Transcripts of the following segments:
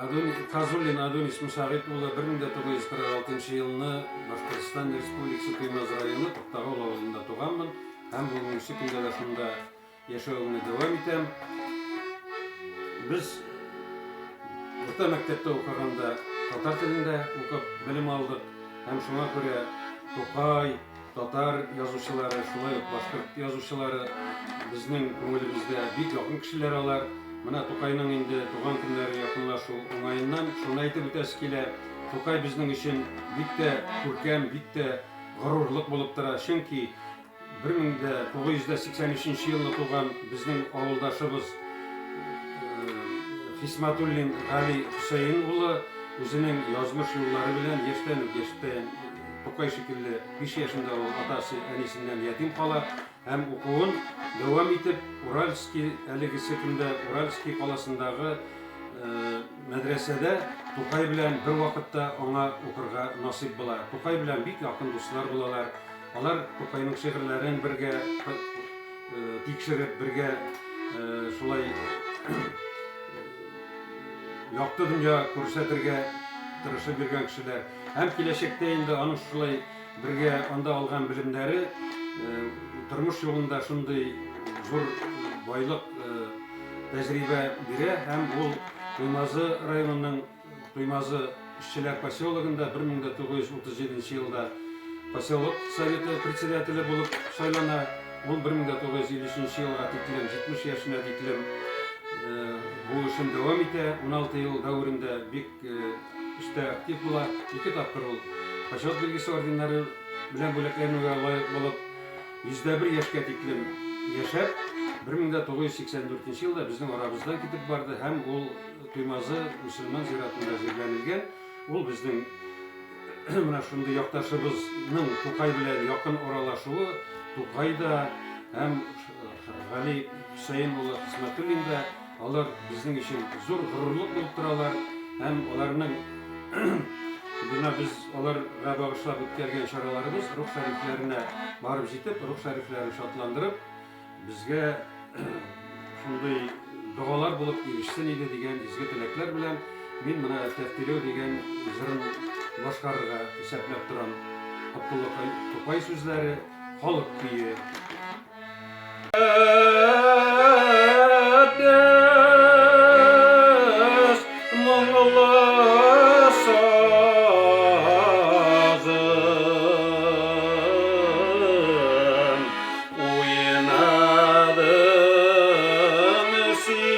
Адун, Фазуллин Адунис Мусагыйт улы 1946 елны Башкортстан Республикасы Туймазы районы Туктагол авылында туганмын һәм бүгенге көндә дә шунда яшәвемне дәвам итәм. Без урта мәктәптә укыганда татар телендә укып белем алдык һәм шуңа күрә Тукай, татар язучылары, шулай ук башкорт язучылары безнең күңелебездә бик якын кешеләр алар. Менә Тукайның инде туган көннәре якынлашу уңаеннан шуны әйтеп үтәсе килә. Тукай безнең өчен бик тә күркәм, бик тә горурлык булып тора. Чөнки 1983 елны туган безнең авылдашыбыз Хисматуллин Гали Хөсәен улы үзенең язмыш юллары белән яшьтән үк яшьтән Тукай шикелле 5 яшендә ул атасы әнисеннән ятим кала һәм укуын дәвам итеп Уральский әлегесе көндә Уральский каласындагы мәдрәсәдә Тукай белән бер вакытта аңа укырга насыйп була. Тукай белән бик якын дуслар булалар. Алар Тукайның шигырьләрен бергә тикшереп, бергә шулай якты дөнья күрсәтергә тырышып йөргән кешеләр. Һәм киләчәктә инде аның шулай бергә анда алган белемнәре тормыш юлында шундый зур байлык, тәҗрибә бирә һәм ул Туймазы районының Туймазы эшчеләр поселогында 1937 елда поселок советы председателе булып сайлана. Ул 1953 елга тиклем, 70 яшенә тиклем бу эшен дәвам итә. 16 ел дәверендә бик эштә актив була. Ике тапкыр ул Почет билгесе орденнары белән бүләкләнүгә лаек булып, 101 яшькә тиклем яшәп, 1984 елда безнең арабыздан китеп барды һәм ул Туймазы мөселман зиратында җирләнелгән. Ул безнең менә шундый якташыбызның Тукай белән якын аралашуы, Тукай да һәм Гали Хөсәен улы Хисмәтуллин да алар безнең өчен зур горурлык булып торалар һәм аларның менә без аларга багышлап үткәргән чараларыбыз рух шәрифләренә барып җитеп, рух шәрифләрен шатландырып, Безгә шундый догалар булып ирешсен иде дигән изге теләкләр белән мин менә Тәфтиләү дигән җырын башкарырга исәпләп торам. Абдулла Тукай сүзләре, халык көе. Моңлы сазым. Уйнадың син,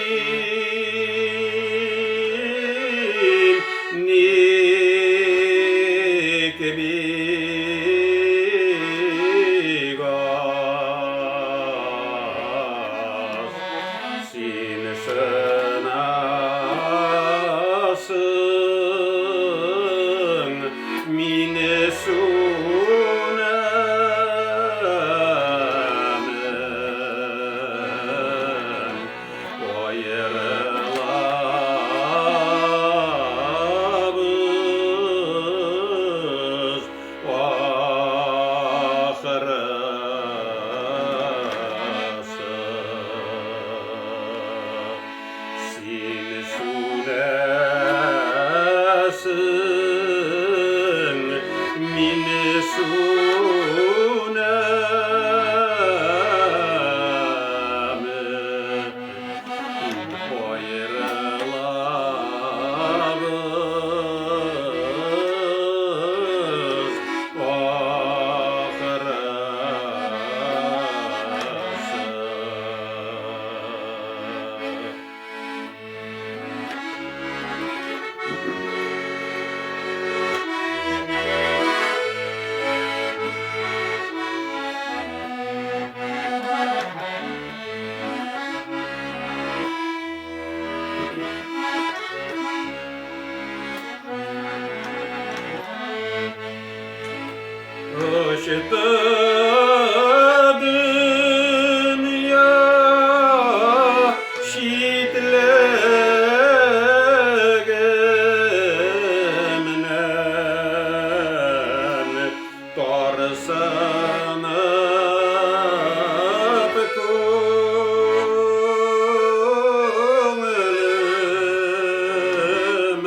ник бик аз? Син сынасың мине сүнәмен. Аерылабыз ахрысы. Син сүнәсең, мин сүнәмен. Аерылабыз ахрысы. Очты дөнья читлегемнән тарсынып күңелем.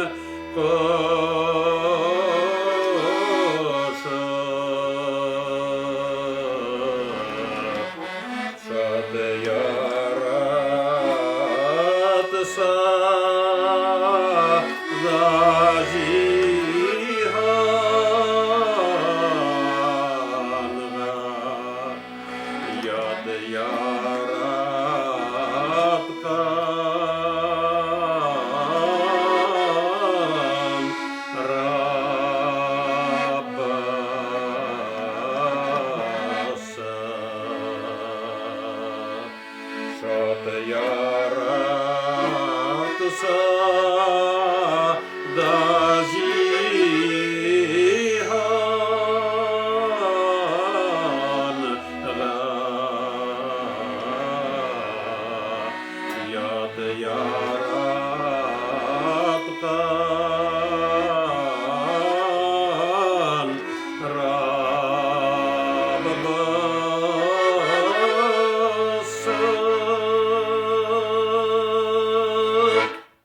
Ата-баба.